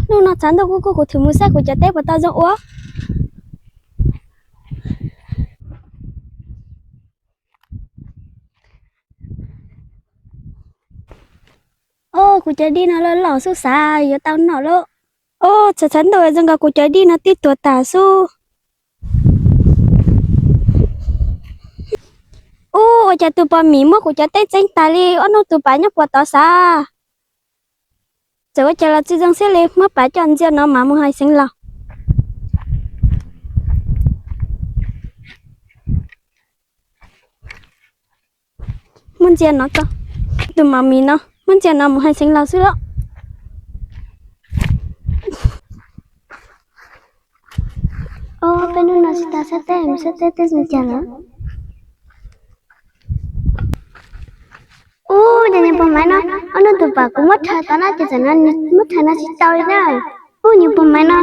Hnub no tshav ntuj kub kub, kuv thwm mus saib kuv cov teb puas tau zoo ua. Os, kuv cov dib no loj loj xwb, xav yuav tau noj lauj. Os, tshav tshav ntuj zoo nkaus kuv cov dib no twb tuag tas xwb. Ub, ua cas tus pog Mim muab kuv cov teb txeeb tas li, ob hnub tus pas nyob puas tod xav. Txawm ua cas los tsis zoo siab li, muab pas coj ntxias no mas mus hais Xeev Laus. Muab ntxias no, tus Mim no, muab ntxias no mus hais Xeev Laus xwb lauj. Os, peb hnub no tsis tau sab teb, mus sab teb tej zoo cas lawm. Ub, cas niag pog Maiv no, ob hnub tus pas kuv muab rhais tau na, ces txawm no muab rhais no tsis tau li na. Ub, niag pog Maiv no,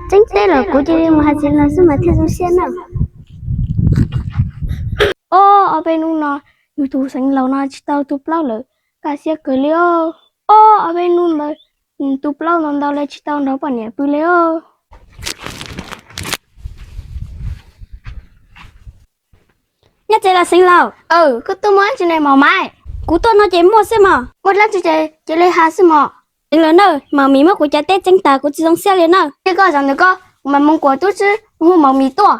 tseeb teb los kuv cia li mus hais Xeev Laus xwb mas thiaj zoo siab na. Ob, ob peb hnub no yus tus Xeev Laus no tsis tau tu plaub lawm, kaj siab kawg li os. Ob, ob peb hnub ntawd tu plaub ntau ntau li tsis tau nrog poj niam pw li os. Nyob tsev los Xeev Laus? Koj tuaj muaj dab tsi ne Maum Maiv? Kuv tuaj no ces muaj xwb mog. Muaj dab tsi ces cia li hais xwb mog. Xeev Laus na, Maum Mim muab kuv cov teb txeeb tas, kuv tsis zoo siab li na. Ces koj zaum ntawm koj, kuv mam mus kuas tub Tswb hu Maum Mim tuaj.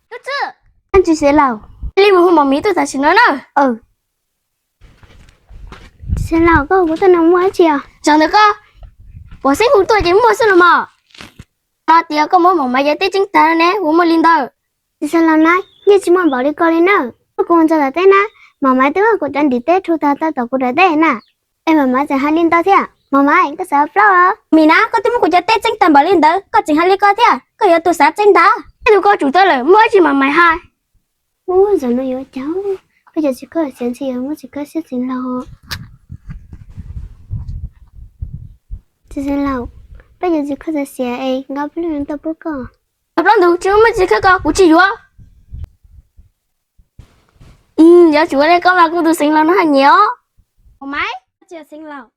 Tub Tswb. Dab tsi Xeev Laus? Cia li mus hu Maum Mim tuaj tam sim no na. Xeev Laus, koj hu kuv tuaj no muaj dab tsi os? Zaum ntawd koj puas xeeb hu tuaj ces muaj xwb los mas. No tias koj muab Maum Maiv cov teb txeeb tag ne, ua muaj li ntawd. Txiv Xeev Laus na, yeej tsis muaj npaum li ko li na. Koj, kuv mus txog tom teb na, Maum Maiv twb muab kuv cov ntim teb rhu tag tau tom kuv daim teb na. Es Maum Maiv tseem hais li ntawd thiab. Maum Maiv, koj xav plaub los? Mim na, koj twb muab kuv cov teb txeeb tag npaum li ntawd, koj tseem hais li ko thiab, koj yuav tus xav txeeb ntag. Tej tus koj tsum tawb lawm, muaj dab tsi Maum Maiv hais. Ub, zaum no yuav cas, peb cov txiv koj xiav ntxhi yuav muab txiv koj siab Xeev Laus. Txiv Xeev Laus, peb cov txiv koj xiav xiav es nqa plaub ntug tuaj pub koj. Nqa plaub ntug tsis muaj txiv koj, kuv tsis yuav. Yuav tsum ua li koj mas kuv tus Xeev Laus no haj nyiam os. Maum Maiv, koj txiv Xeev Laus,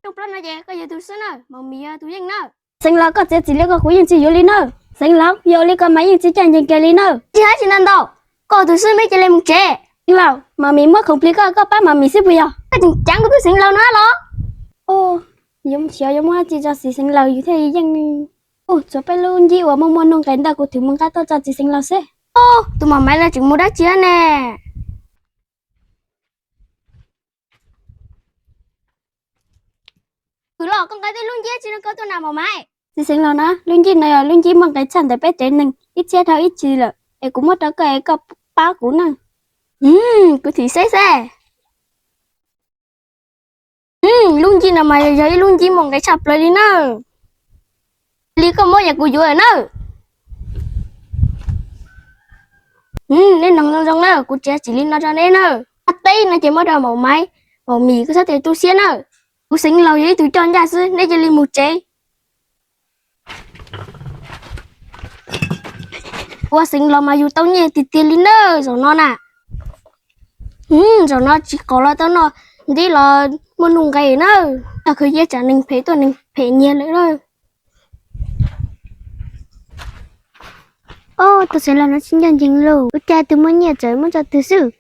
rooj plaub no ces koj yuav tus xwb na, Maum Mim yog tus yeej na. Xeev Laus, koj txiav txim li ko kuv yeej tsis yuav li na. Xeev Laus, yog ua li ko mas yeej tsis ncaj ncees kiag li na. Tsis hais tsis ntau ntau, koj tus xwb, meb cia li mus tsev. Xeev Laus, Maum Mim muab khoom plig koj, koj pab Maum Mim xwb puas yog? Koj tseem ceev kuv tus Xeev Laus no los? Yuav mus xyov yuav muaj dab tsi tso txiv Xeev Laus, yus thiaj yeej. Ub, tshuav peb lub ncib uas muaj muaj nuj nqis ntawd, kuv thwm mus nqa tuaj tso txiv Xeev Laus seb. Ub, tus Maum Maiv no tseem mus dab tsi ne? Kwv los, koj nqa tej lub ncib tsi no koj tuaj na Maum Maiv? Txiv Xeev Laus na, lub ncib no yog lub ncib muaj nqis tshaj ntawm peb tsev neeg ib txhiab dhau ib txhis lawm, es kuv muab rau koj es koj pab kuv na. Kuv thim seb seb. Lub ncib no mas yog ib lub ncib muaj nqis tshaj plaws li na. Li koj muab yog kuv yuav lawm na. Neb noog zoo zoo na, kuv txiav txim li no rau neb na. Teb no ces muab rau Maum Maiv, Maum Mim koj txhob tes tu siab na. Kuv Xeev Laus yog ib tug coj ncaj xwb, neb cia li mus tsev. Ua Xeev Laus mas yus tau nyiaj tiag tiag li na zaum no na. Zaum no tsis qaum los tau noj ntib los muaj nuj nqis na. Tau khaws cia tsam neeg phem tuaj neeg phem nyiag lawm na. Ob, tus Xeev Laus no tsis ncaj ncees lauj, ua cas tus muaj nyiaj txawm muab tso twg xwb.